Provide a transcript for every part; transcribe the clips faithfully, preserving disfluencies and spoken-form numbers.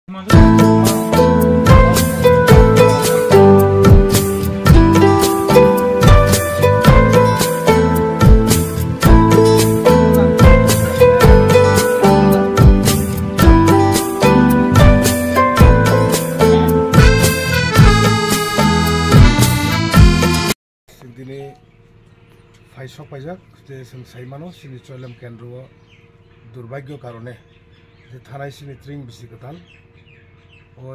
Chwng tini phai sok paijak, je chwng sai mano, chini Choilem kendro o durbagyo karone, je thanai chini tring bisi kwtal, o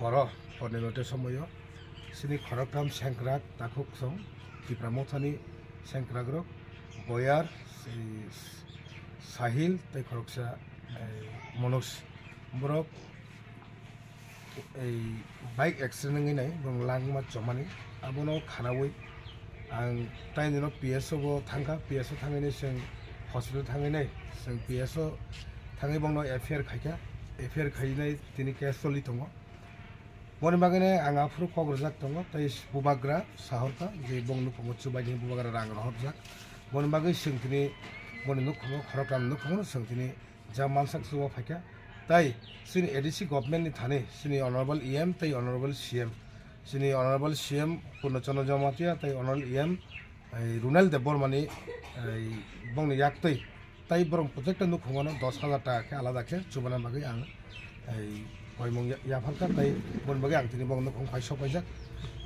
horo, horni note somoyo, chini khoroktham sengkrak takhuk song, Tipra Mothani sengkrak rok, Boyar, si-, Sahil, tei khoroksa, eh, Manoj, borok, ei bike accident wngwi nai, borok langma chomani. Abono khanaui ang taini no P S O bo thangkha, P S O thangwi nai chwng hospital thangwi nai, chwng P S O thangwi bongno F I R khaikha, F I R khainai tini case choli tongo. Boni bagwi nai ang aphuru kok rwjak tongo, tei bubagra sahorkha je bong nukhungo chubaini bubagra rang rohorjak. Boni bagwi chwng tini boni nukhungo khoroktham nukhungo chwng tini ja mansak chuba phaikha. Tai chini A D C government ni thani chini honorable E M tei honorable C M, chini honorable C M Purno Chandra Jamatia tei honorable E M, eh, Runal Debbarma ni, eh, bongni yaktwi tai borok project nukhungo no dos hajar taka khe alada khe chubana bagwi ang, eh, koimung ya-, yapharkha tai boni bagwi ang tini bongni nukhung phai sok paijak.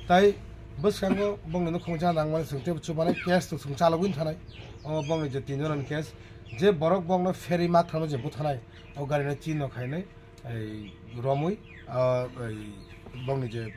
Tai bwskango bongni nukhung ja nangmani chwng tei chubana case to chwng chalogwi thanai. O bongni je tin jona case, je borok bongno ferry mathano je buthanai, o gari no chin no khainai, ei romwi, ah, ei bongni je,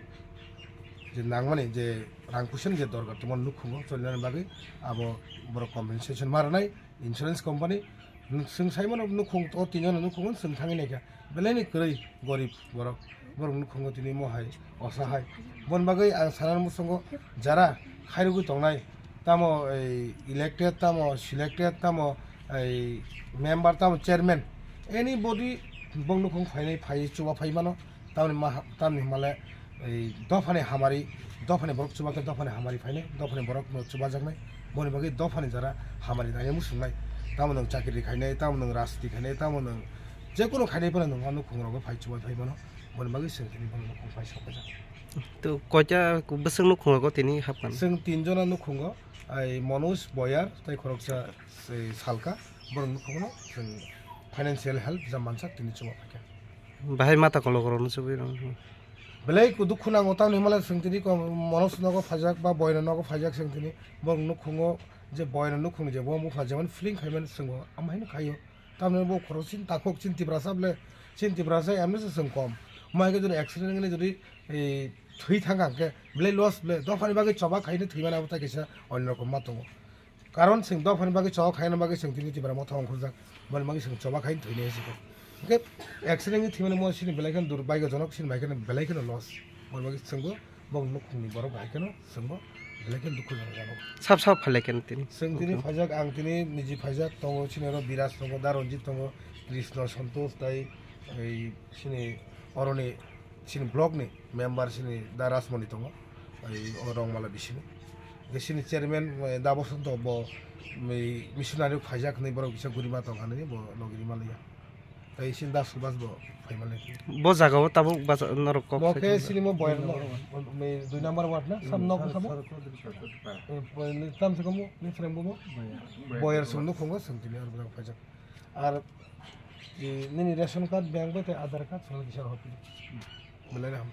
je nangmani je rang puisa ni je dorkar tongmani nukhungo cholinani bagwi abo borok compensation ma rwnai insurance company. Chwng sai mano nukhung o tin jona nukhungo chwng thangwi naikha, belai ni kwrwi gorib borok, borok nukhungo tini mohai osa hai. Boni bagwi ang sana muchungo jara khairogwi tongnai, tamo ei elected, tamo selected, tamo ei member, tamo chairman, anybody bong nukhung phainai phai chuba phai mano, tamni ma, tamni himale ei dophani hamari, dophani borok chuba khe dophani hamari phainai, dophani borok no chubajaknai, boni bagwi dophani jara hamari nangya muchungnai, tamo nwng chakri khainai, tamo nwng rajniti khainai, tamo nwng jekunu khainai phano nwng o nukhung rogo phai chuba phai mano, boni bagwi chwng tini bono nukhung phai sok paijak. To koita bwswk nukhungo tini hapkan? Chwng tin jona nukhungo, ai Manoj Boyar tei khoroksa, se Salka, borok nukhungo chwng financial help ja mansak tini chuma phaikha. Bahai mata kolok rok no chubui rok. Belai ku dukhu nango tamni himale chwng tini ko Manoj nogo phaijak ba Boyar nogo phaijak chwng tini borok nukhungo je Boyar nukhung je bo bupha jemon feeling khaimani chwng bo amhaino khaio. Tamni bo khorok chini takhuk chini Tiprasa ble, chini Tiprasa emni se chwng kom. Mai khe jodi accident wngwi jodi, eh, thwi thang kha hwnkhe belai loss ble, dophani bagwi choba khaina thwimani abo tai kaisa onno rokom ma tongo. Karon chwng dophani bagwi choba khaina bagwi chwng tini Tipra Motha ongkhorjak, boni bagwi chwng choba khaina thwinai se khe. Hwnkhe accident wngwi thwimani mo chini belai kheno durbagyojonok, chini bai kheno belai kheno loss. Boni bagwi chwngbo bong nukhungni borok bai kheno chwngbo belai kheno dukhu tongo. Sab sab phalai kheno tini. Chwng tini phaijak, ang tini niji phaijak tongo, chini oro Biraj tongo, Da Ranjit tongo, Krishna, Santosh tai, ei chini oroni chini block ni member chini Da Rajmoni tongo, ei o Rongmala bisini. Hwnkhe chini chairman, eh, Da Bosonto bo, ei missionary phaijak hinwi borok kisa gurima tong hinwi bo logi rima liya. Tai isin Das Subas bo phai mani. Bo jaga o tabuk bacha norok kok. Bo khe sini mo Boyar no, me dui number ward na, sam nok samo. Eh, tam se komo, ni frame bo mo. Boyar sung no khongo sung tini ar bwrang phaijak. Ar, eh, nini ration card, bank bo tei Aadhaar card sung kisa hopi. Belai na ham.